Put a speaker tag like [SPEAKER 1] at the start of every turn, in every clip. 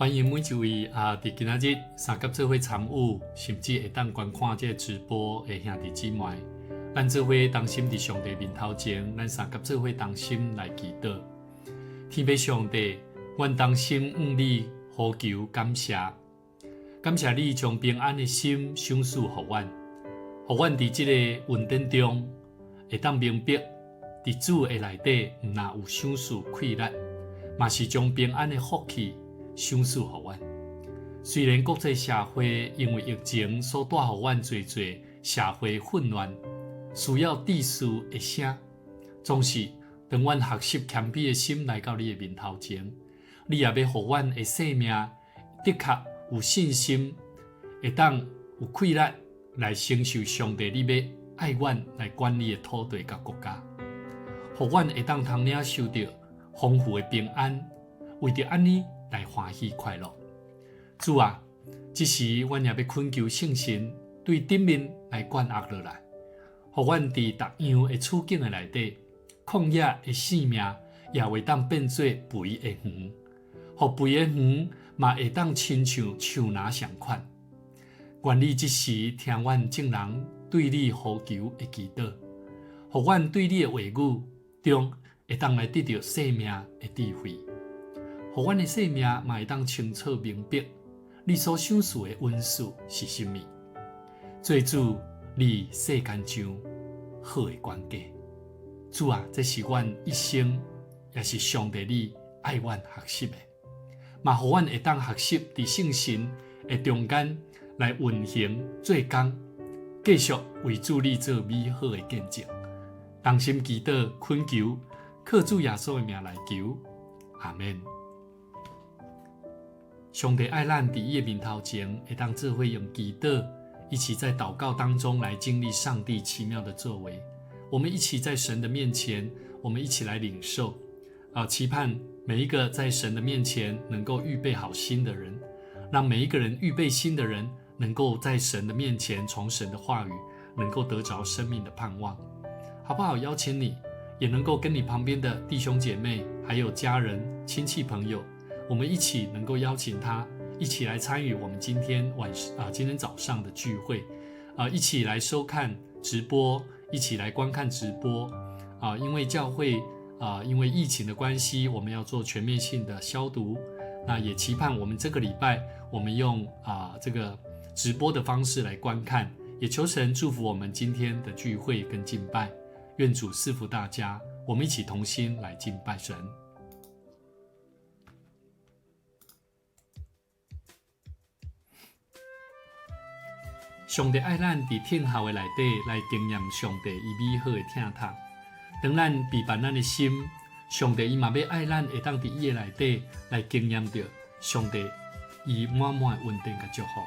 [SPEAKER 1] 歡迎每一位啊，佇今仔日相佮做伙參與，甚至會當觀看這个直播的兄弟姊妹，咱做伙同心佇上帝面頭前，咱相佮做伙同心來祈禱。天父上帝，阮同心向你呼求感謝，感謝你將平安的心賞賜予阮，予阮佇這个恩典中會當明白，佇主的內底毋若有賞賜氣力，嘛是將平安的福氣賞賜予阮。雖然國際社會因為疫情所帶予阮濟濟社會混亂，需要秩序的聲，總是當阮學習謙卑的心來到你的面頭前，你也欲予阮的生命的確有信心，會當有氣力來承受上帝你欲愛阮來管理的土地佮國家，予阮會當通領受著豐富的平安，為著按呢來歡喜快樂。主啊，這時阮也欲懇求聖神對頂面來灌壓落來，予阮佇逐樣的處境的內底，曠野的生命也會當變做肥的園，予肥的園嘛會當親像樹林仝款。願你這時聽阮眾人對你呼求的祈禱，予阮對你的話語中會當來得著生命的智慧，予阮的生命嘛會當清楚明白你所賞賜的恩賜是啥物。做主你世間上好的管家。主啊，這是阮一生，也是上帝你愛阮學習的，嘛予阮會當學習佇聖神的中間來運行做工，繼續為主你做美好的見證。同心祈禱懇求，靠主耶穌的名來求，阿們。上帝愛咱佇伊的面頭前，會當做伙用祈禱，一起在禱告當中來經歷上帝奇妙的作為。我們一起在神的面前，我們一起來領受啊！期盼每一個在神的面前能夠預備好心的人，讓每一個人預備心的人，能夠在神的面前，從神的話語能夠得着生命的盼望，好不好？邀請你，也能夠跟你旁邊的弟兄姐妹，還有家人、親戚朋友，我們一起能夠邀請他一起來參與我們今天晚啊，今天早上的聚會，啊，一起來收看直播，一起來觀看直播，啊，因為教會啊，因為疫情的關係，我們要做全面性的消毒。那也期盼我們這個禮拜，我們用啊這個直播的方式來觀看，也求神祝福我們今天的聚會跟敬拜。願主賜福大家，我們一起同心來敬拜神。上帝愛咱佇等候的內底來經驗上帝伊美好的疼痛。當咱備辦咱的心，上帝伊嘛欲愛咱會當佇伊的內底來經驗著上帝伊滿滿的恩典佮祝福。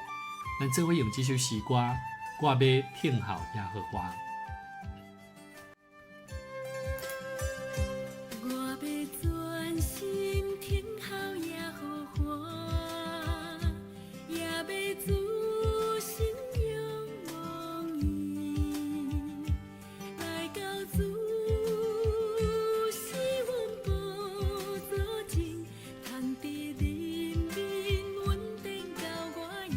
[SPEAKER 1] 咱做伙用這首詩歌，我欲等候耶和華。
[SPEAKER 2] 我欲專心等候耶和華，也欲專心仰望伊，來到主是阮寶座前，通佇恁面恩典夠我用。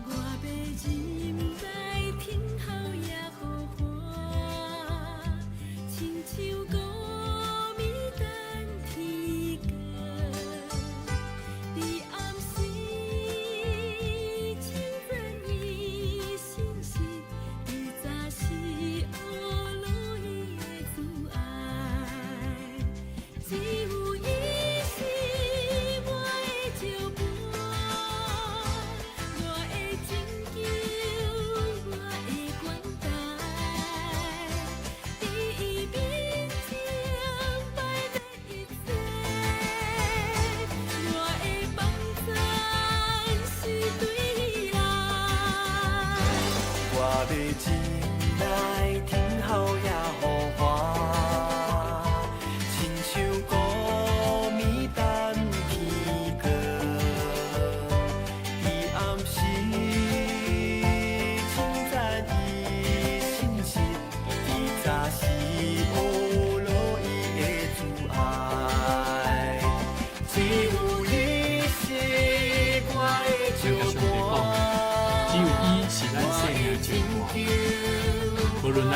[SPEAKER 2] 我欲忍耐等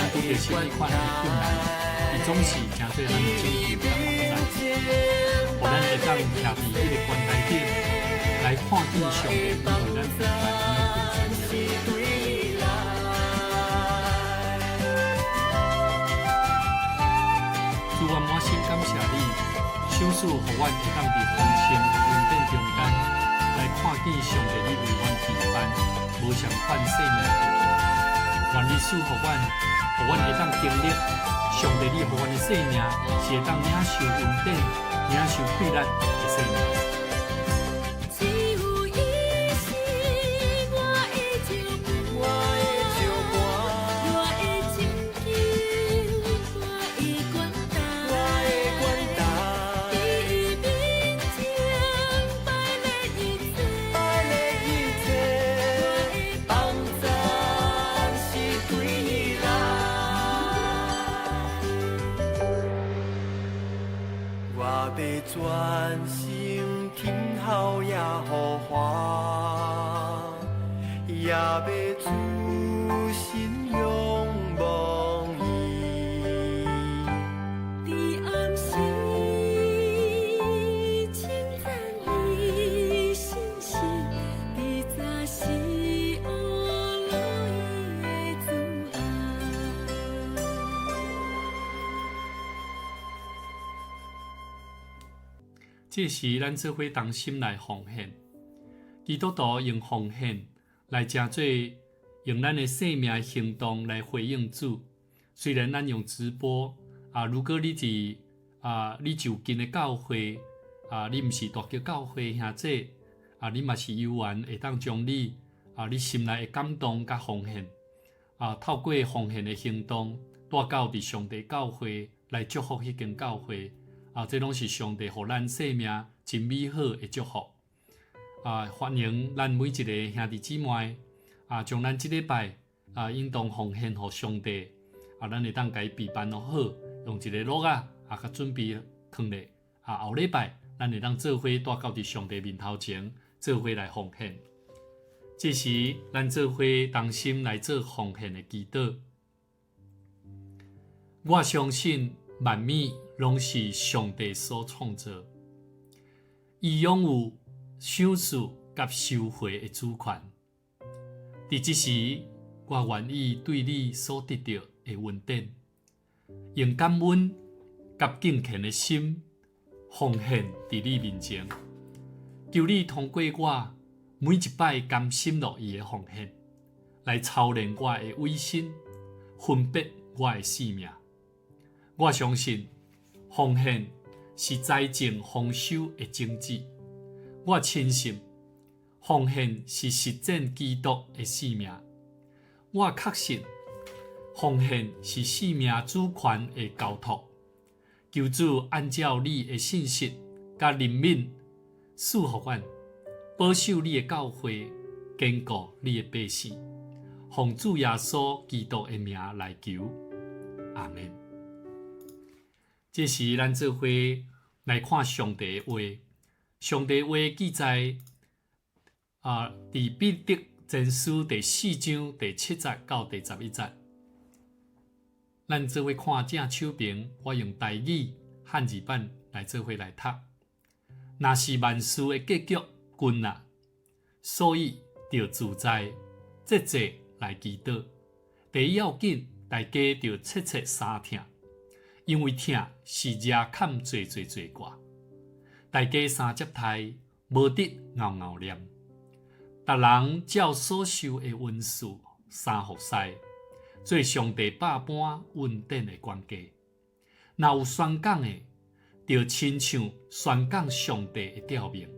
[SPEAKER 1] 咱拄著啥物款的困難，伊總是成做咱的拯救佮幫助，予咱會當徛佇彼个關台頂來看見上帝為咱預辦的每一份生命。主，我滿心感謝你，賞賜予阮會當佇豐盛恩典中間來看見上帝你為阮預辦無仝款生命的道路。願你賜予阮，予阮會當經歷上帝你予阮的生命，是會當領受恩典、領受氣力的生命。
[SPEAKER 2] 只有伊是我的石伴，我的拯救，我的懸台，佇伊面前擺列一切，我的幫助是對伊來。
[SPEAKER 3] 我欲專心聽候耶和華，也欲專心仰望伊。
[SPEAKER 2] 佇暗時稱讚伊信實，佇早時學落伊的慈愛。
[SPEAKER 1] 這時，咱做伙同心來奉獻。基督徒用奉獻來成做用咱的生命行動來回應主。雖然咱用直播啊，如果你佇啊你就近的教會啊，你毋是大橋教會兄弟啊，你嘛是有緣會當將你啊你心內的感動佮奉獻啊，透過奉獻的行動帶到佇上帝教會來祝福彼間教會。啊，這攏是上帝予咱生命真美好的祝福。啊，歡迎咱每一个兄弟姊妹啊，將咱這禮拜啊，應當奉獻予上帝。啊，咱會當共伊備辦好，用一个橐仔啊，佮準備囥咧。啊，後禮拜咱會當做伙帶到佇上帝面頭前，做伙來奉獻。這時，咱做伙同心來做奉獻的祈禱。我相信萬物攏是上帝所創造，伊擁有賞賜佮收回的主權。佇這時，我願意對你所得著的恩典，用感恩佮敬虔的心奉獻佇你面前。求你通過我每一擺甘心樂意的奉獻，來操練我的委身，分別我的性命。我相信奉獻是財政豐收的種子。我深信奉獻是實踐基督的生命。我確信奉獻是生命主權的交託。求主按照你的信實佮憐憫賜予阮，保守你的教會，堅固你的百姓。奉主耶穌基督的名來求，阿們。這時，咱做伙來看上帝的話。上帝話記載啊，佇彼得前書第四章第七節到第十一節。咱做伙看正手爿，我用台語漢字版來做伙來讀。若是萬事的結局近啦，所以著自在節制來祈禱。第一要緊，大家著切切相疼。因為疼是遮崁濟濟罪過，大家相接待，無得敖敖念。逐人照所受的恩賜相服侍，做上帝百般恩典的管家。若有宣講的，著親像宣講上帝的誡命；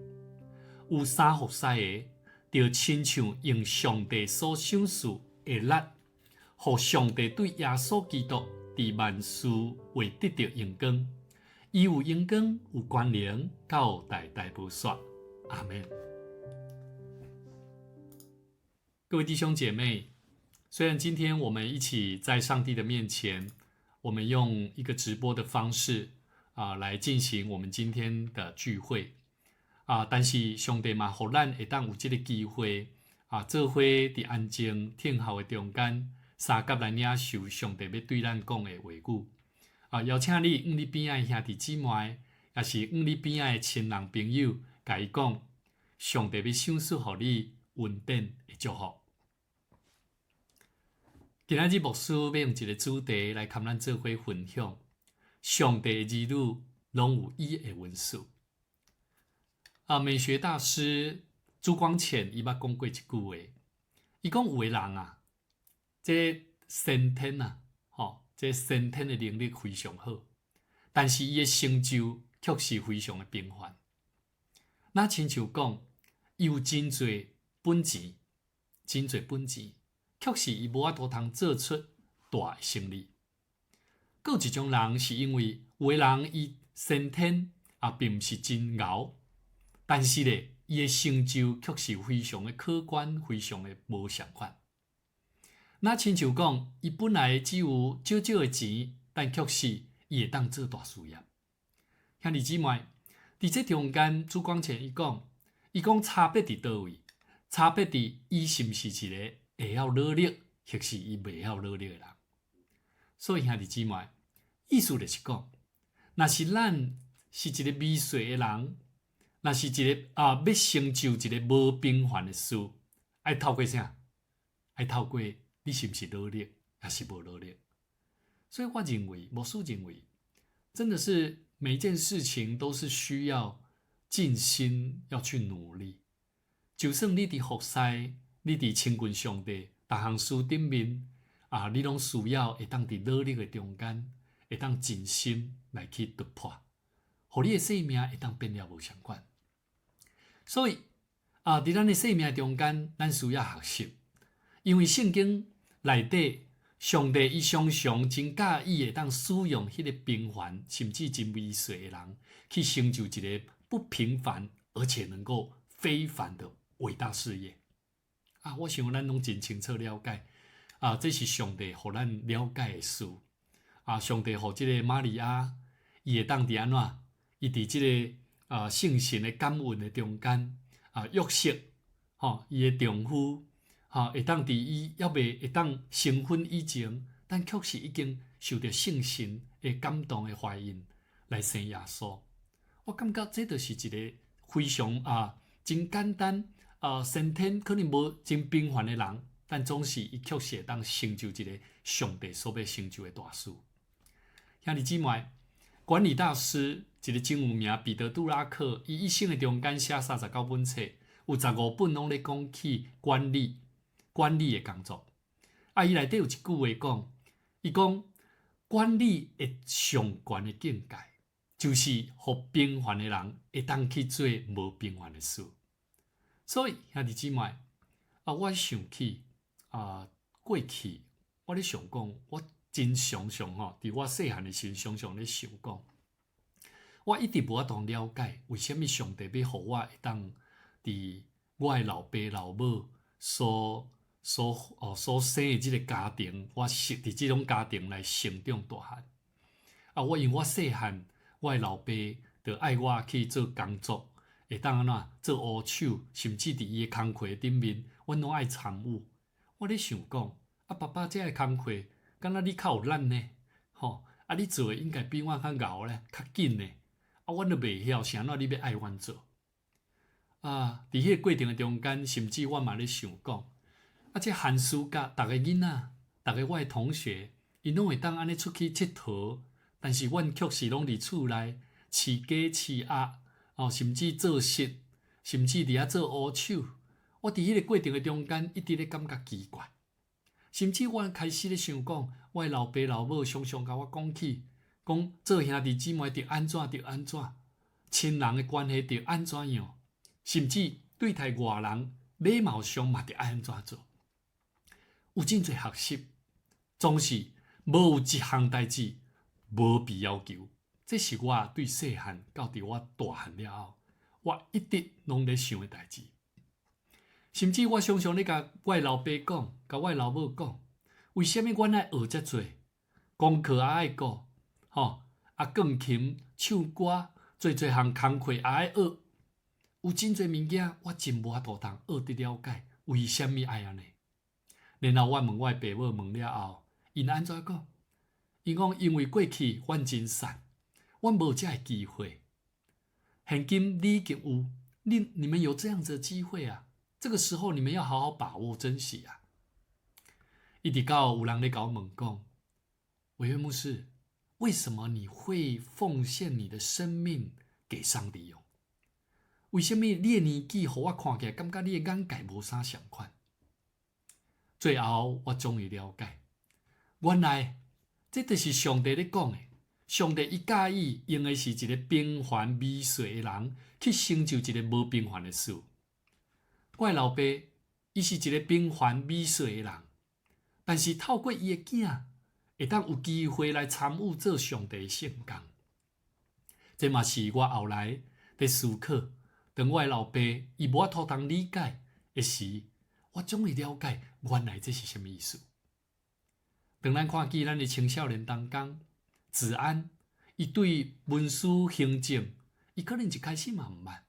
[SPEAKER 1] 有相服侍的，著親像用上帝所賞賜的力，予上帝對耶穌基督佇萬事會得著榮光，伊有榮光，有權能，到代代無煞。阿們。各位弟兄姐妹，雖然今天我們一起在上帝的面前，我們用一個直播的方式啊來進行我們今天的聚會啊，但是上帝嘛，予咱會當有這个機會啊，做伙佇安靜聽候的中間，相佮來領受上帝欲對咱講的話語。啊，邀請你，向你邊仔的兄弟姊妹，抑是向你邊仔的親人朋友，共伊講，上帝欲賞賜予你恩典的祝福。今仔日牧師欲用一个主題來共咱做伙分享，上帝的兒女攏有伊的恩賜。啊，美學大師朱光潛伊捌講過一句話，伊講有的人啊，這个先天啊，吼，這个先天的能力非常好，但是伊的成就卻是非常的平凡。若親像講，伊有真濟本錢，真濟本錢，卻是伊無法度通做出大的生意。閣有一種人是因為有的人伊先天啊，並毋是真𠢕，但是咧，伊的成就卻是非常的可觀，非常的無相仝。若親像講，伊本來只有少少的錢，但卻是伊會當做大事業。兄弟姊妹，佇這中間，朱光潛伊講，伊講差別佇佗位？差別佇伊是毋是一个會曉努力，抑是伊袂曉努力的人。所以兄弟姊妹，意思就是講，若是咱是一个微細的人，若是一个啊欲成就一个無平凡的事，愛透過啥？愛透過你是毋是努力，抑是無努力？所以我認為，牧師認為，真的是每一件事情都是需要盡心要去努力。就算你佇服侍，你佇親近上帝，逐項事頂面啊，你攏需要會當佇努力的中間，會當盡心來去突破，予你的生命會當變了無相仝。所以啊，佇咱的生命中間，咱需要學習，因為聖經內底，上帝伊常常真佮意會當使用彼个平凡，甚至真微細的人，去成就一个不平凡而且能夠非凡的偉大事業。啊，我想咱攏真清楚了解，啊，這是上帝予咱了解的事。啊，上帝予這个瑪利亞，伊會當佇按怎？伊佇這个啊聖神的感孕的中間，啊，約瑟，吼，伊的丈夫，吼，會當佇伊猶未會當成婚以前，但卻是已經受著聖神的感動的懷孕來生耶穌。我感覺這就是一个非常啊真簡單啊先天可能無真平凡的人，但總是伊卻是會當成就一个上帝所欲成就的大事。兄弟姊妹，管理大師一个真有名彼得杜拉克，伊一生的中間寫39本冊，有15本攏咧講起管理管理的工作。啊，伊內底有一句話講，伊講管理的上懸的境界，就是予平凡的人會當去做無平凡的事。所以兄弟姊妹，啊，我想起啊，過去我咧想講，我真常常吼，佇我細漢的時陣，常常咧想講，我一直無法度了解，為啥物上帝欲予我會當佇我的老爸老母所所哦所生的這个家庭，我是佇這種家庭來成長大漢。啊，我因為我細漢，我的老爸就愛我去做工作，會當按怎做烏手，甚至佇伊的工課頂面，阮攏愛參與。我咧想講，啊，爸爸這个工課，敢若你較有力呢？吼，啊，你做的應該比我較𠢕咧，較緊呢。啊，阮都袂曉，是按怎你欲愛阮做？啊，佇彼个過程的中間，甚至我嘛咧想講，啊，這寒暑假，逐个囡仔，逐个我的同學，𪜶攏會當按呢出去𨑨迌，但是阮卻是攏佇厝內飼雞飼鴨，哦，甚至做穡，甚至佇遐做烏手。我佇彼个過程的中間，一直咧感覺奇怪，甚至我開始咧想講，我的老爸老母常常共我講起，講做兄弟姊妹著按怎著按怎，親人的關係著按怎樣，甚至對待外人禮貌上嘛著愛按怎做。有真濟學習，總是無有一項代誌無被要求。這是我對細漢到佇我大漢了後，我一直攏咧想的代誌。甚至我常常咧共我的老爸講，共我的老母講，為啥物阮愛學遮濟？功課也愛顧，吼啊，鋼琴、唱歌，濟濟項工課也愛學。有真濟物件，我真無法度通學得了解，為啥物愛按呢？然後我問我的爸母問了後，𪜶按怎講？𪜶講因為過去阮真散，阮無這个機會。現今你已經有，你們有這樣子的機會啊！這個時候你們要好好把握珍惜啊！一直到有人咧共我問講，委員牧師，為什麼你會奉獻你的生命給上帝用？為什麼你的年紀予我看起來感覺你的眼界無啥相款？最後我終於了解，原來這就是上帝咧講的。上帝伊佮意用的是一個平凡微細的人去成就一個無平凡的事。我的老爸，伊是一個平凡微細的人，但是透過伊的囝，會當有機會來參與做上帝的聖工。這嘛是我後來佇思考，當我的老爸伊無法度通理解的時，我終於了解原來這是啥物意思。當咱看見咱的青少年同工，子安，伊對文書行政，伊可能一開始嘛毋捌，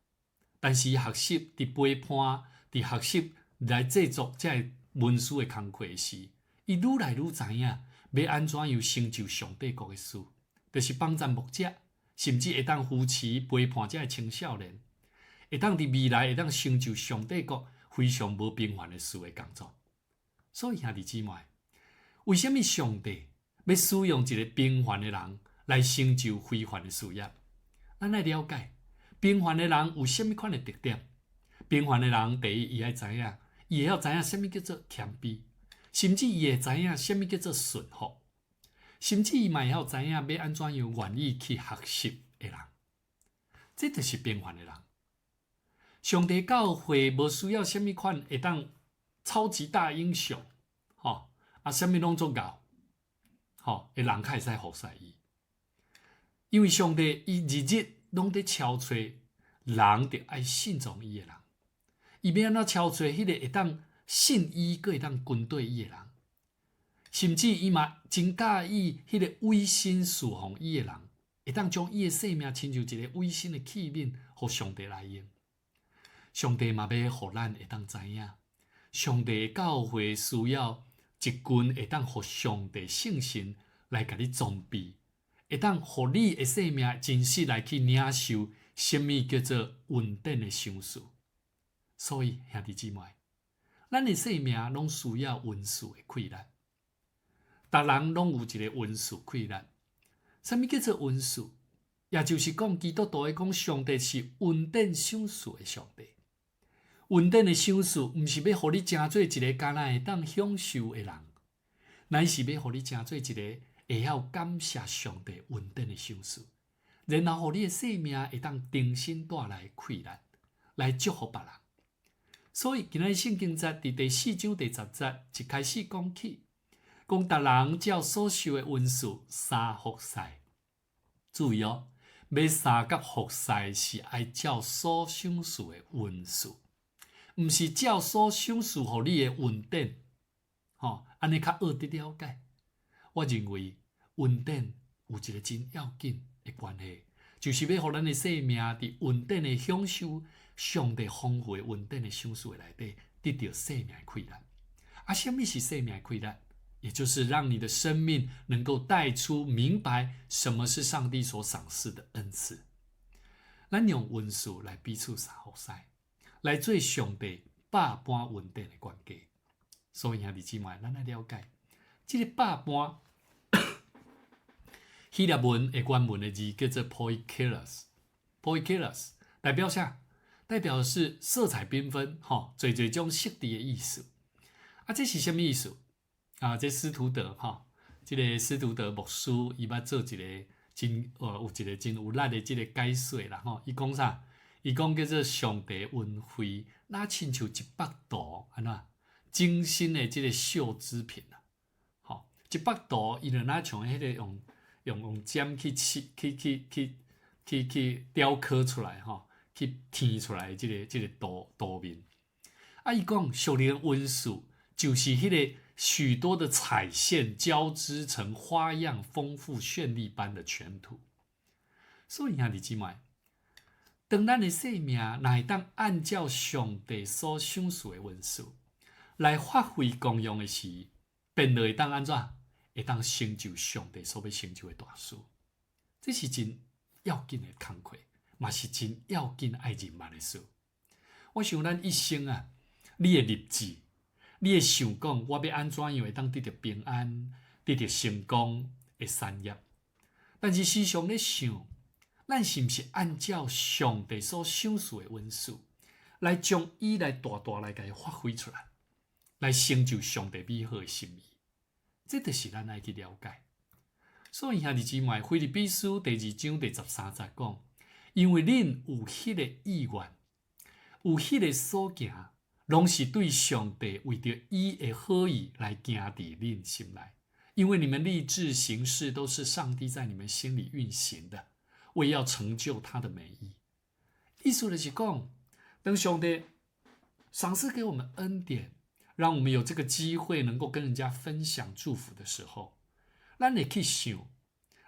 [SPEAKER 1] 但是伊學習佇陪伴，佇學習來製作這个文書的工課時，伊愈來愈知影欲按怎樣成就上帝國的事，就是幫贊牧者，甚至會當扶持陪伴這个青少年，會當佇未來會當成就上帝國非常無平凡的事的工作。所以兄弟姊妹，為啥物上帝欲使用一個平凡的人來成就非凡的事業？咱愛了解平凡的人有啥物款的特點？平凡的人，第一，伊愛知影，伊會曉知影啥物叫做謙卑，甚至伊會知影啥物叫做順服，甚至伊嘛會曉知影欲按怎樣願意去學習的人。這就是平凡的人。上帝教會無需要啥物款會當超級大英雄，吼啊，啥物攏足𠢕，吼的人較會使服侍伊。因為上帝伊日日攏佇敲揣人，著愛信從伊的人。伊欲按怎敲揣彼個會當信伊，閣會當跟綴伊的人，甚至伊嘛真佮意彼個委身侍奉伊的人，會當將伊的生命親像一個委身的器皿，予上帝來用。上帝嘛欲予咱會當知影，上帝的教會需要一群會當予上帝聖神來共你裝備，會當予你的生命真實來去領受啥物叫做恩典的賞賜。所以兄弟姊妹，咱的生命攏需要恩賜的氣力，逐人攏有一個恩賜氣力。啥物叫做恩賜？也就是講，基督徒會講上帝是恩典賞賜的上帝。恩典的賞賜，毋是欲予你成做一個干焦會當享受的人，乃是欲予你成做一個會曉感謝上帝恩典的賞賜，然後予你的生命會當重新帶來氣力，來祝福別人。所以，今仔日聖經節佇第四章第十節一開始講起，講逐人照所受的恩賜三服侍。注意哦，欲相佮服侍是愛照所賞賜的恩賜，毋是照所賞賜予你的恩典。吼，按呢較好得了解。我認為恩典有一個真要緊的關係，就是欲予咱的生命佇恩典的享受，上帝豐富的恩典的賞賜的內底，得著生命的氣力。啊，啥物是生命的氣力？也就是讓你的生命能夠帶出明白什麼是上帝所賞賜的恩賜。咱用恩賜來彼此相服侍，來做上帝百般恩典的管家。所以兄弟姊妹，咱愛了解這個百般希臘文的原文的字叫做 poikilos，poikilos 代表啥？代表的是色彩繽紛，吼，濟濟種色彩的意思。啊，這是啥物意思？啊，這司徒德吼，這個司徒德牧師伊捌做一個真有一個真有力的這個解說啦，吼。伊講啥？伊講叫做上帝恩惠，若親像一幅圖，按怎精心的這個繡織品啊，吼，一幅圖伊就若像彼個用針去刺去去去去去雕刻出來，吼，去添出來的這個圖面。啊，伊講屬靈恩賜就是彼個許多的彩線交織成花樣豐富絢麗般的全圖。所以兄弟姊妹，當咱的生命若會當按照上帝所賞賜的恩賜，來發揮功用的時，便會當按怎？會當成就上帝所欲成就的大事。這是真要緊的工課，嘛是真要緊愛認捌的事。我想咱一生啊，你會立志，你會想講，我欲按怎樣會當得著平安、得著成功的產業。但是時常咧想，咱是毋是按照上帝所賞賜的恩賜，來將伊來大大來共伊發揮出來，來成就上帝美好的心意？這就是咱愛去了解。所以兄弟姊妹，腓立比書第二章第十三節講，因為恁有彼個意願，有彼個所行，攏是對上帝為著伊的好意來行佇恁心內。因為你們立志行事，都是上帝在你們心裡運行的，為要成就他的美意。意思就是講，當上帝賞賜給我們恩典，讓我們有這個機會能夠跟人家分享祝福的時候，咱會去想，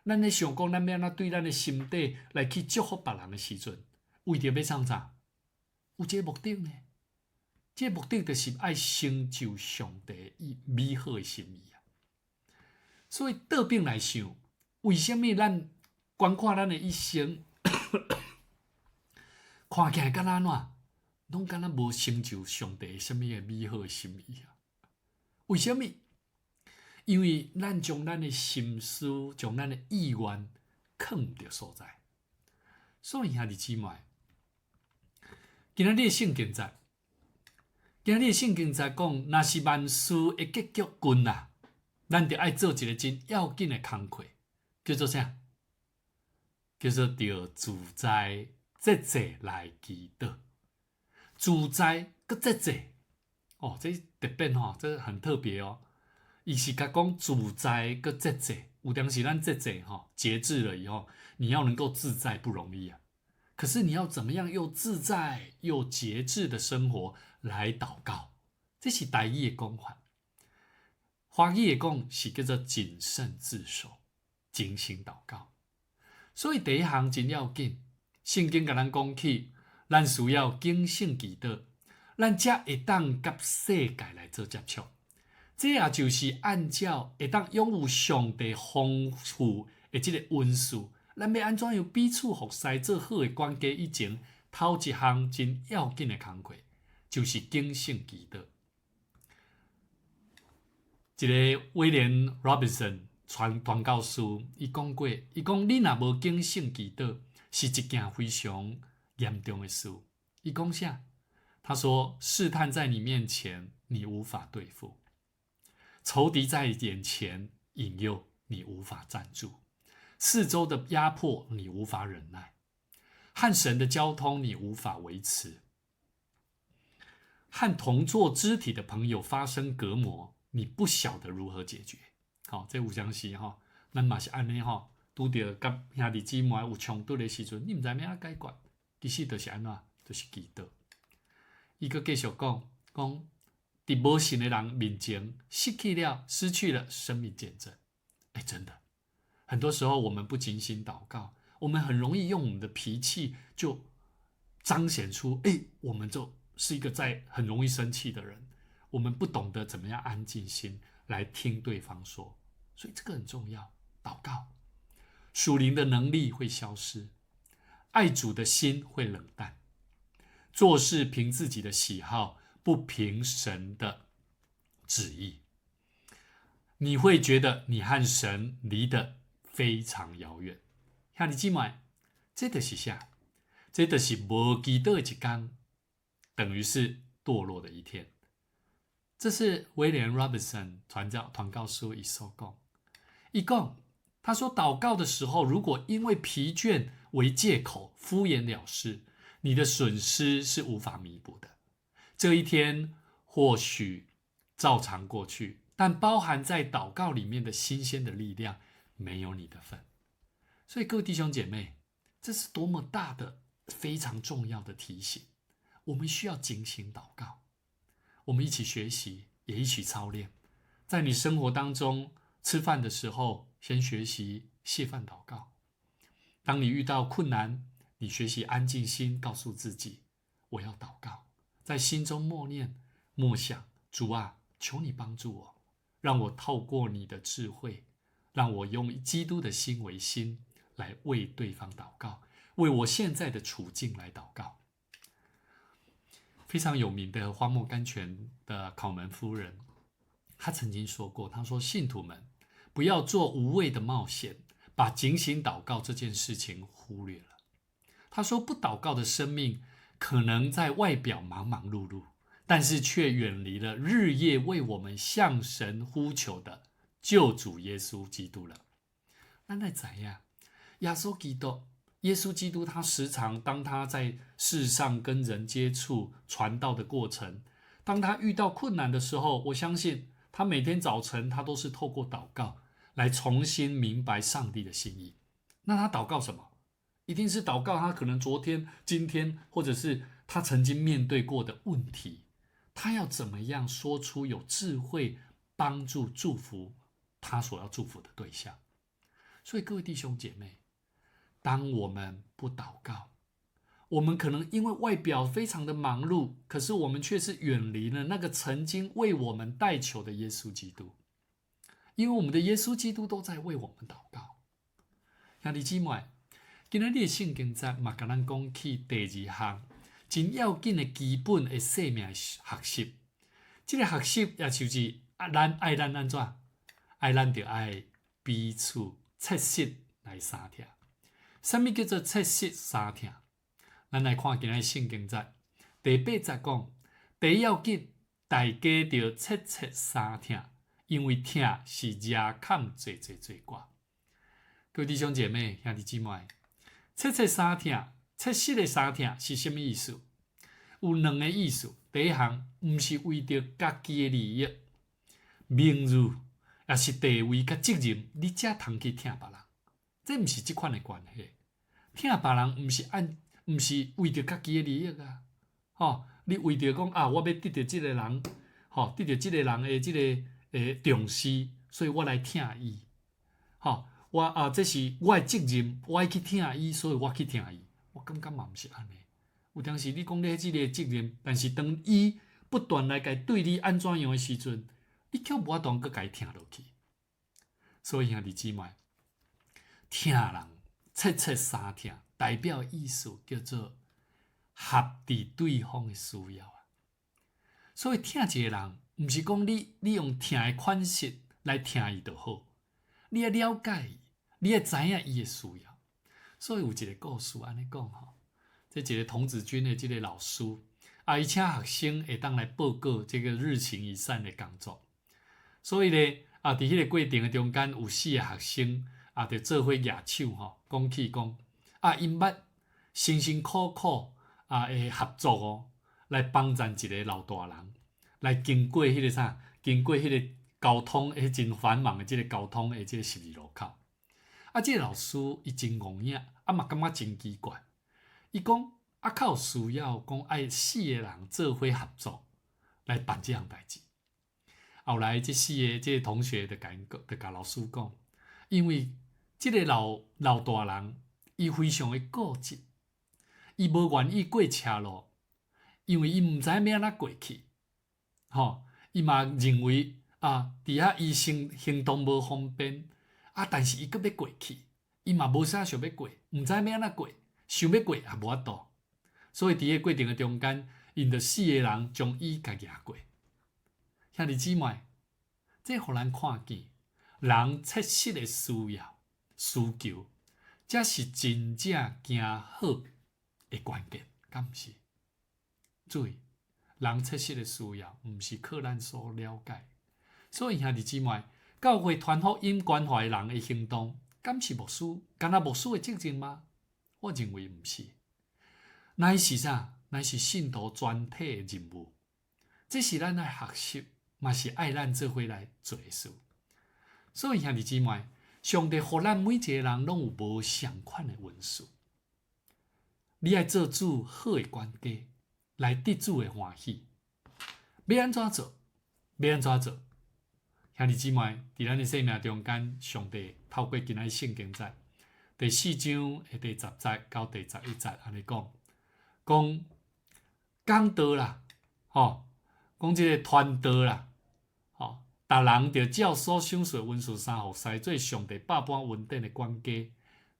[SPEAKER 1] 咱咧想講，咱欲按怎對咱的心底來去祝福別人的時陣，為著欲創啥？有這個目的呢？這個目的就是愛成就上帝伊美好的心意啊！所以倒轉來想，為啥物咱觀看咱的一生，看起來敢若按怎，攏敢若無成就上帝啥物的美好的心意啊？為啥物？因為咱將咱的心思、將咱的意願囥毋著所在。所以兄弟姊妹，今仔日的聖經節，今仔日的聖經節講，若是萬事的結局近啊，咱著愛做一個真要緊的工課，叫做啥？叫做著自在節制來祈禱。自在閣節制，哦，這特別吼，這很特別哦。伊是共講自在閣節制，有當時咱節制吼，節制了以後，你要能夠自在不容易啊。可是你要怎麼樣又自在又節制的生活來禱告？這是台語的講法。華語的講是叫做謹慎自守、警醒禱告。所以第一項真要緊，聖經共咱講起，咱需要警醒祈禱，咱才會當佮世界來做接觸。這也就是按照會當擁有上帝豐富的這個恩賜，咱欲按怎樣彼此服侍做好的管家以前，頭一項真要緊的工課，就是警醒祈禱。一个威廉·羅賓遜傳傳教士，伊講過，伊講你若無警醒祈禱，是一件非常嚴重的事。伊講啥？他說：試探在你面前，你無法對付；仇敵在眼前引誘，你無法站住；四周的壓迫，你無法忍耐；和神的交通，你無法維持；和同作肢體的朋友發生隔膜，你不曉得如何解決。好，這有當時吼，咱嘛是按呢吼，拄著佮兄弟姊妹有衝突的時陣，你毋知欲按怎解決，其實就是按怎，就是祈禱。伊閣繼續講，講佇無信的人面前失去了生命見證。欸，真的，很多時候我們不警醒禱告，我們很容易用我們的脾氣就彰顯出，欸，我們就是一個在很容易生氣的人。我們不懂得怎麼樣安靜心來聽對方說，所以這個很重要。禱告，屬靈的能力會消失，愛主的心會冷淡，做事憑自己的喜好，不憑神的旨意。你會覺得你和神離得非常遙遠。兄弟姊妹，這就是啥？這就是無祈禱的一天，等於是墮落的一天。這是威廉·羅賓遜傳教士伊所講。伊講，他說禱告的時候，如果因為疲倦為借口敷衍了事，你的損失是無法彌補的。這一天或許照常過去，但包含在禱告裡面的新鮮的力量，沒有你的份。所以各位弟兄姐妹，這是多麼大的、非常重要的提醒。我們需要警醒禱告。我們一起學習，也一起操練。在你生活當中，吃飯的時候，先學習謝飯禱告。當你遇到困難，你學習安靜心，告訴自己我要禱告，在心中默念默想，主啊，求你幫助我，讓我透過你的智慧，讓我用基督的心為心，來為對方禱告，為我現在的處境來禱告。非常有名的花木甘泉的考門夫人，她曾經說過：“她說，信徒們不要做無謂的冒險，把警醒禱告這件事情忽略了。”她說：“不禱告的生命，可能在外表忙忙碌碌，但是卻遠離了日夜為我們向神呼求的救主耶穌基督了。”咱來知影？耶穌基督，耶穌基督，他時常當他在世上跟人接觸、傳道的過程，當他遇到困難的時候，我相信他每天早晨他都是透過禱告來重新明白上帝的心意。那他禱告什麼？一定是禱告他可能昨天、今天，或者是他曾經面對過的問題，他要怎麼樣說出有智慧，幫助祝福他所要祝福的對象。所以各位弟兄姐妹，當我們不禱告，我們可能因為外表非常的忙碌，可是我們卻是遠離了那個曾經為我們代求的耶穌基督，因為我們的耶穌基督都在為我們禱告。兄弟姊妹，今仔日的聖經節嘛，共咱講起第二項真要緊的基本的生命學習。這個學習也就是啊，咱愛咱按怎？愛咱著愛彼此切實來相疼。啥物叫做切實相疼？咱來看今仔日聖經節第八節講，第一要緊，大家著切切相疼，因為疼是遮砍濟濟罪過。各位弟兄姐妹、兄弟姊妹，切切相疼、切實的相疼是啥物意思？有兩個意思。第一項，毋是為著家己的利益、名譽，抑是地位佮責任，你才通去疼別人。這毋是這款的關係。疼別人毋是按，毋是為著家己的利益啊！吼，你為著講啊，我欲得著這個人，吼，得著這個人的這個重視，所以我來疼伊。吼，我啊，這是我的責任，我愛去疼伊，所以我去疼伊。我感覺嘛毋是按呢。有當時你講你這個責任，但是當伊不斷來共對你按怎樣的時陣，你卻無法度閣共伊疼落去。所以兄弟姊妹，疼人切切相疼，代表意思叫做合佇對方的需要啊。所以疼一個人，毋是講你用疼的款式來疼伊就好，你愛了解伊，你愛知影伊的需要。所以有一個故事按呢講吼，這一個童子軍的這個老師啊，伊請學生會當來報告這個日行一善的工作。所以咧，啊，佇彼個過程的中間，有四個學生啊，就做伙舉手吼，講起講啊，𪜶捌辛辛苦苦啊，會合作哦，來幫贊一個老大人，來經過彼個啥，經過彼個交通，彼真繁忙的這個交通的這個十字路口。啊，這個老師伊真戇影，啊嘛感覺真奇怪。伊講啊，較有需要講愛四個人做伙合作來辦這項代誌。後來這四個這個同學就共𪜶講，就共老師講，因為這個老大人伊非常的固執，伊無願意過車路，因為伊毋知影欲按怎過去，吼，伊嘛認為啊，佇遐伊行動無方便，啊，但是伊閣欲過去，伊嘛無啥想欲過，毋知欲按怎過，想欲過也無法度，所以佇個過程的中間，𪜶著四個人將伊共舉過。兄弟姊妹，這予咱看見人切實的需要、需求，才是真正行好的關鍵，敢毋是？注意，人切實的需要，毋是靠咱所了解。所以兄弟姊妹，教會傳福音關懷人的行動，敢是牧師，干焦牧師的責任嗎？我認為毋是，乃是啥？乃是信徒全體的任務。這是咱愛學習，嘛是愛咱做伙來做的事。所以兄弟姊妹，上帝予咱每一個人攏有無仝款的恩賜。你愛做主好的管家，來得主的歡喜。欲按怎做？欲按怎做？兄弟姊妹，佇咱的生命中間，上帝透過今仔日聖經節第四章的第十節到第十一節，按呢講，講講道啦，吼，講這個傳道啦，吼，逐人著照所賞賜的恩賜三服侍，做上帝百般恩典的管家。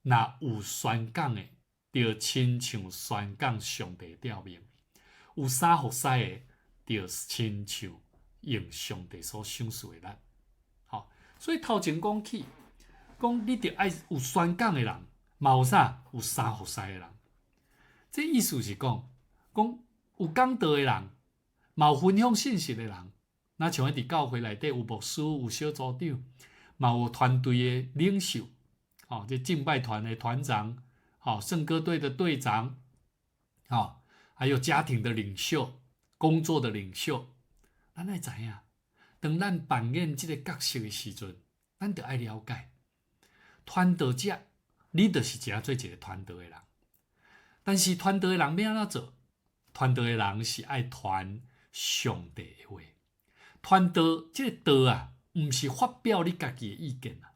[SPEAKER 1] 若有宣講的，著親像宣講上帝的誡命；有三服侍的，著親像用上帝所賞賜的力。吼，所以頭前講起，講你著愛有宣講的人，嘛有啥？有三服侍的人。這意思是講，講有講道的人，嘛有分享信息的人。若像佇教會內底有牧師、有小組長，嘛有團隊的領袖，吼，這敬拜團的團長，吼，聖歌隊的隊長，吼，還有家庭的領袖、工作的領袖。咱愛知影，當咱扮演這个角色的時陣，咱著愛了解，傳道者，你就是誠做一个傳道的人。但是傳道的人欲按怎做？傳道的人是愛傳上帝的話。傳道這个道啊，毋是發表你家己的意見啊。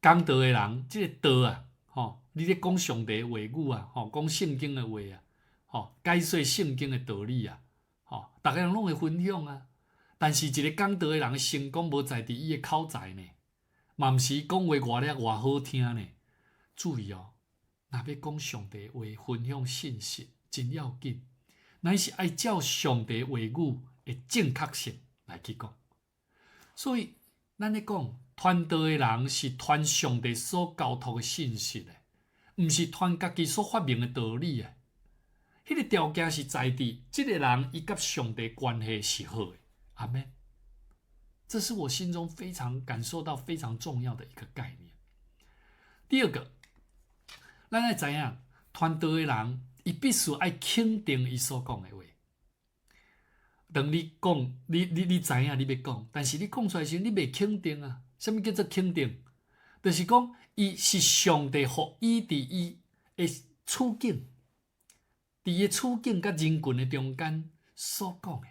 [SPEAKER 1] 講道的人，這个道啊，吼，你咧講上帝的話語啊，吼，講聖經的話啊，吼，解說聖經的道理啊，吼，逐个人攏會分享啊。但是一个講道的人的成功無在佇伊的口才呢，嘛毋是講話偌叻偌好聽呢。注意哦，若欲講上帝話，分享信息，真要緊，乃是愛照上帝話語的正確性來去講。所以，咱咧講傳道的人是傳上帝所交託的信息的，毋是傳家己所發明的道理的。彼个條件是在佇這个人伊佮上帝關係是好的。阿們。這是我心中非常感受到非常重要的一個概念。第二個，咱愛知影，傳道的人，伊必須愛肯定伊所講的話。當你講，你知影你欲講，但是你講出來時，你袂肯定啊。啥物叫做肯定？就是講，伊是上帝予伊佇伊的處境，佇伊的處境佮人群的中間所講的，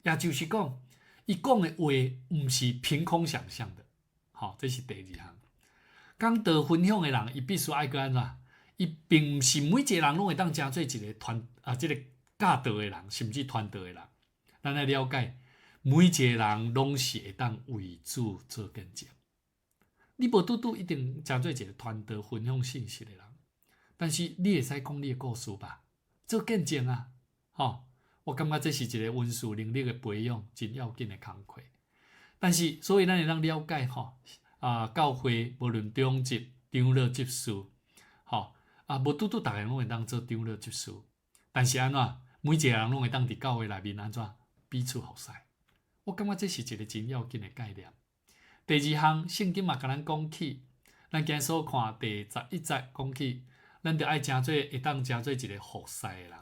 [SPEAKER 1] 也就是講，伊講的話毋是憑空想象的。好，這是第二項。講道分享的人，伊必須愛閣按怎？伊並毋是每一個人攏會當成做一个傳啊，這个教導的人，甚至傳道的人。咱愛了解，每一個人攏是會當為主做見證。你無拄拄一定成做一个傳道分享信息的人，但是你會使講你的故事吧，做見證啊！吼，我感覺這是一个恩賜能力的培養，真要緊的工課。但是，所以咱會當了解吼，啊，教會無論長執、長老、執事，吼，啊，無拄拄逐个人攏會當做長老執事，但是按怎，每一个人攏會當佇教會內面按怎彼此服侍。我感覺這是一个真要緊的概念。第二項，聖經嘛共咱講起，咱今日所看第11節講起，咱著愛成做會當成做一个服侍的人。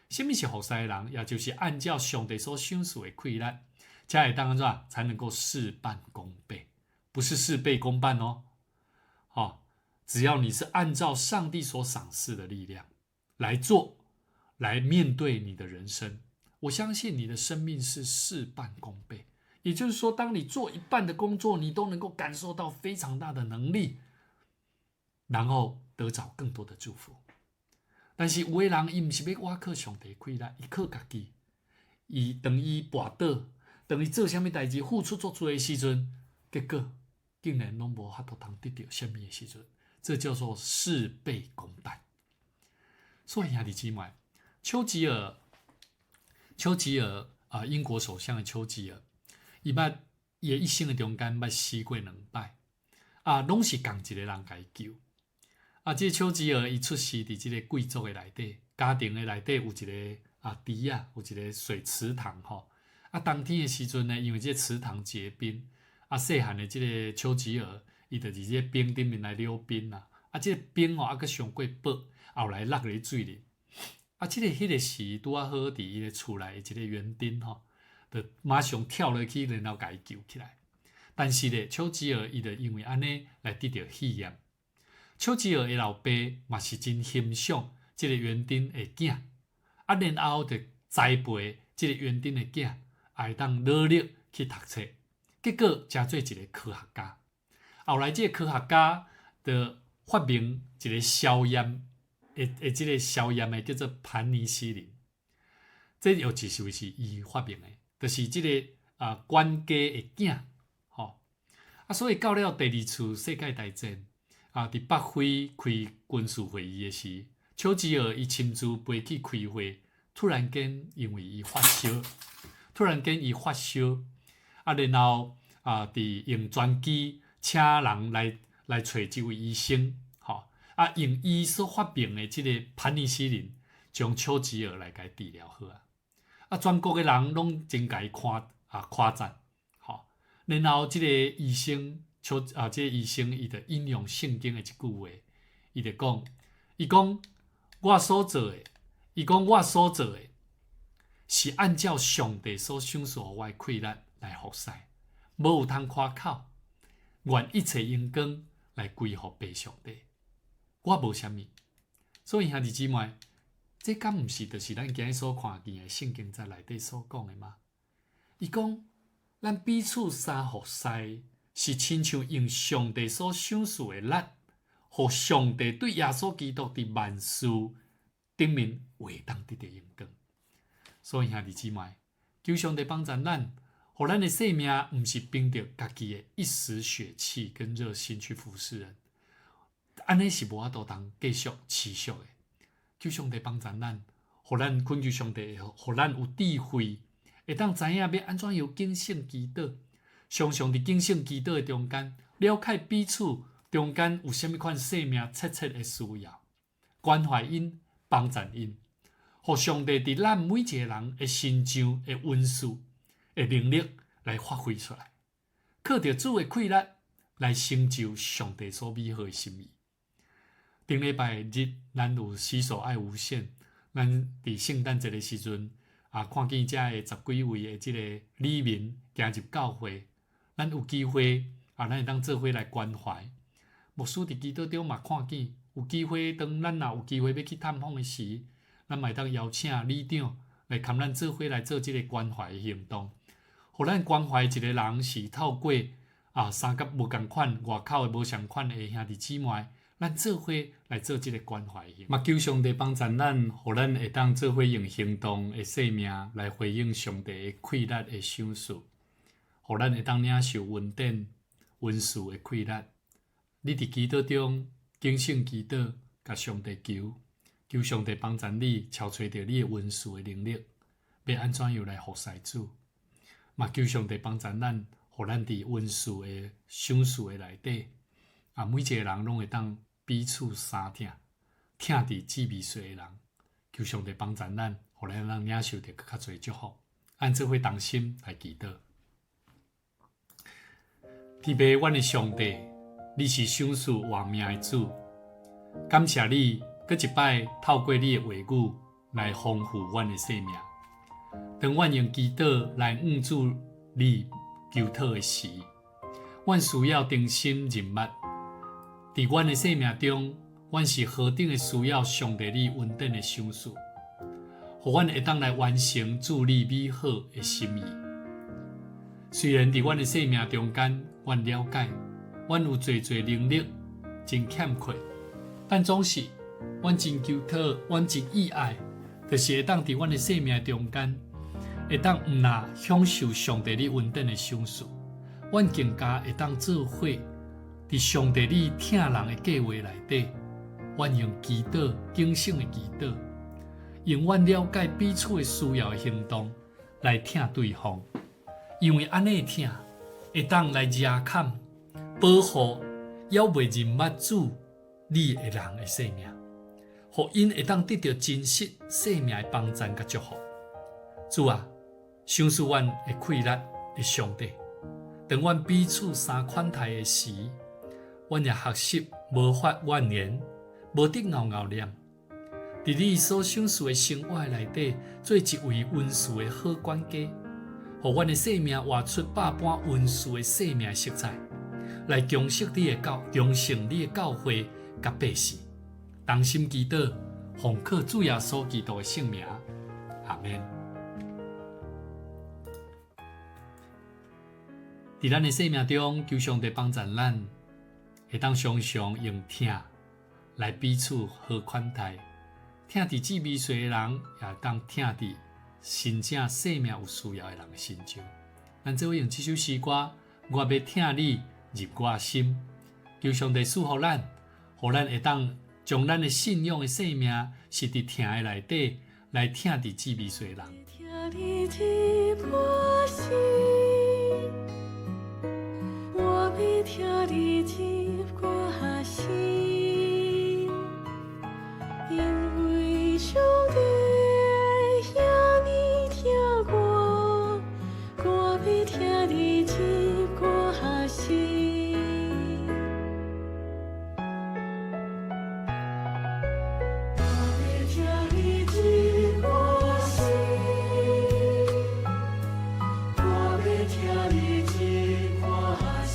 [SPEAKER 1] 啥物是服侍的人？也就是按照上帝所賞賜的氣力，才會當按怎，才能夠事半功倍，不是事倍功半哦。吼，只要你是按照上帝所賞賜的力量來做，來面對你的人生，我相信你的生命是事半功倍。也就是說，當你做一半的工作，你都能夠感受到非常大的能力，然後得著更多的祝福。但是有的人，伊毋是欲倚靠上帝氣力，伊靠家己。伊當伊跋倒，當伊做啥物代誌付出足濟的時陣，結果竟然攏無法度通得著啥物的時陣，這叫做事倍功半。所以兄弟姊妹，丘吉爾，丘吉爾啊，英國首相的丘吉爾，伊捌伊的一生的中間捌死過兩擺，啊，攏是仝一个人共伊救。啊，這个丘吉爾伊出世佇這个貴族的內底，家庭的內底有一个啊池仔，有一个水池塘吼。啊，冬天的時陣呢，因為這个池塘結冰，啊，細漢的這个丘吉爾，伊就佇這个冰頂面來溜冰啦。啊，這个冰哦，啊，閣傷過薄，後來落佇水裡。啊，這个彼个時拄仔好佇伊个厝內一个園丁吼，就馬上跳落去，然後共伊救起來。但是咧，丘吉爾伊就因為按呢來得著肺炎。丘吉爾的老爸嘛是真欣賞這个園丁的囝，啊，然後就栽培這个園丁的囝，也會當努力去讀冊，結果成做一个科學家。後來這个科學家就發明一个消炎的這个消炎的叫做盤尼西林，這又就是是伊發明的。就是這个啊管家的囝，吼啊，所以到了第二次世界大戰啊，佇北非開軍事會議的時，丘吉爾伊親自飛去開會，突然間因為伊發燒，突然間伊發燒，啊，然後啊，佇用專機請人來揣這位醫生，吼啊，用伊所發明的這個盤尼西林，將丘吉爾來共治療好啊！啊，全國的人攏真共伊誇啊誇讚，吼。然後這個醫生丘啊，這個醫生伊就引用聖經的一句話，伊就講，伊講我所做的，伊講我所做的，是按照上帝所賞賜予我的氣力來服侍，無有通誇口，願一切榮光來歸予父上帝。我無啥物，所以兄弟姊妹，這敢毋是就是咱今日所看見的聖經節內底所講的嗎？伊講，咱彼此相服侍，是親像用上帝所賞賜的力，予上帝對耶穌基督佇萬事頂面會當得著榮光。所以兄弟姊妹，求上帝幫助咱，予咱的生命毋是憑著家己的一時血氣跟熱心去服侍人，按呢是無法度通繼續持續的。求上帝幫助咱，予咱懇求上帝，予咱有智慧，會當知影欲按怎樣警醒祈禱。常常佇警醒祈禱的中間，了解彼此中間有啥物款生命切切的需要，關懷𪜶，幫助𪜶，予上帝佇咱每一个人的身上的恩賜的能力來發揮出來，靠著主的氣力來成就上帝所美好的心意。頂禮拜日，咱有洗手愛無限。咱佇聖誕節的時陣，啊，看見遮的十幾位的這个里民行入教會，咱有機會啊，咱會當做伙來關懷。牧師佇祈禱中嘛看見，有機會當咱若有機會欲去探訪的時，咱嘛會當邀請里長來共咱做伙來做這个關懷的行動。予咱關懷一个人是透過啊衫甲無仝款、外口的無相款的兄弟姊妹。咱做伙來做這个關懷，嘛求上帝幫助咱，予咱會當做伙用行動的生命來回應上帝的氣力的賞賜，予咱會當領受恩典、恩賜的氣力。你佇祈禱中警醒祈禱，共上帝求，求上帝幫助你，敲揣著你的恩賜的能力，欲按怎樣來服侍主？嘛求上帝幫助咱，予咱佇恩賜的賞賜的內底，啊，每一個人攏會當彼此相疼，疼佇姊妹細的人，求上帝幫助咱，予咱通領受著閣較濟祝福。咱做伙同心來祈禱。天父，阮的上帝，你是賞賜活命的主，感謝你閣一擺透過你的話語來豐富阮的生命。當阮用祈禱來向主你求討的時，阮需要重新認捌。佇阮的生命中，阮是何等的需要上帝你恩典的賞賜，予阮會當來完成主你美好的心意。雖然佇阮的生命中間，阮了解，阮有濟濟能力真欠缺，但總是阮真求討，阮真意愛，就是會當佇阮的生命中間，會當毋若享受上帝你恩典的賞賜，阮更加會當做伙。佇上帝你疼人的計劃內底，阮用祈禱、警醒的祈禱，用阮了解彼此的需要的行動來疼對方，因為按呢疼會當來遮冚、保護猶未認捌主你的人的生命，予𪜶會當得著真實生命的幫贊佮祝福。主啊，賞賜阮的氣力的上帝，當阮彼此相款待的時，阮也學習無發怨言，無得拗拗念。佇你所賞賜的生活內底，做一位溫慈的好管家，予阮的生命活出百般恩賜的生命色彩，來強盛你的教，強盛你的教會佮百姓。同心祈禱，奉靠主耶穌基督的聖名，阿們。佇咱的生命中，求上帝幫助咱。會當常常用疼來彼此好款待，疼佇姊妹細的人，也當疼佇真正生命有需要的人的身上。咱做伙用這首詩歌，我欲疼你入我心，求上帝賜予咱，予咱會當將咱的信仰的生命，是佇疼的內底來疼佇至微細的人。
[SPEAKER 2] 疼你入我心，我欲疼你入我心，因為上帝遐爾疼我，我欲疼你入我心。我欲疼你入我心，我欲疼你入我心，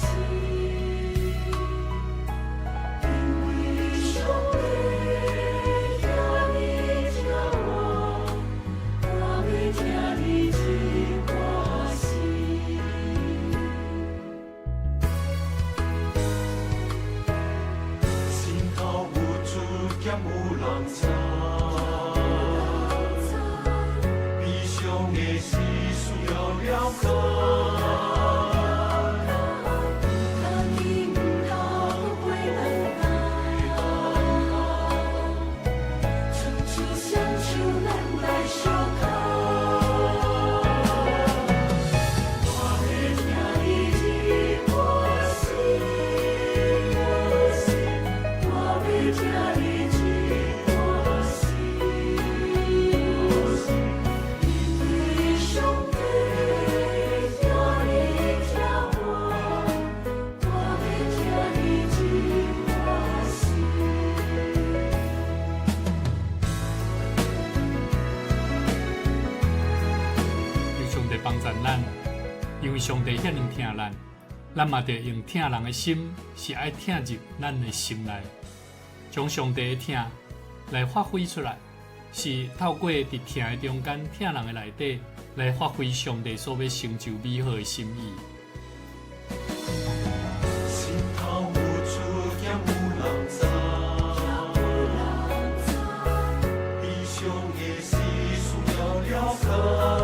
[SPEAKER 2] 因為上帝遐爾疼我，我欲疼你入我心。
[SPEAKER 3] 心頭有主見有人知，悲傷的事需要了解。
[SPEAKER 2] 家己毋通過等待，親像雙手咱來相牽。我欲疼你入我心，我欲疼你入我心，因為上帝遐爾疼我，我欲疼你入我心。
[SPEAKER 1] 求上帝幫助咱，因為上帝遐爾疼咱，咱嘛著用疼人的心，是愛疼入咱的心內，將上帝的疼來發揮出來，是透過佇疼的中間、疼人的內底，來發揮上帝所欲成就美好的心意。
[SPEAKER 3] 心頭有主見有人知，悲傷的事需要了解。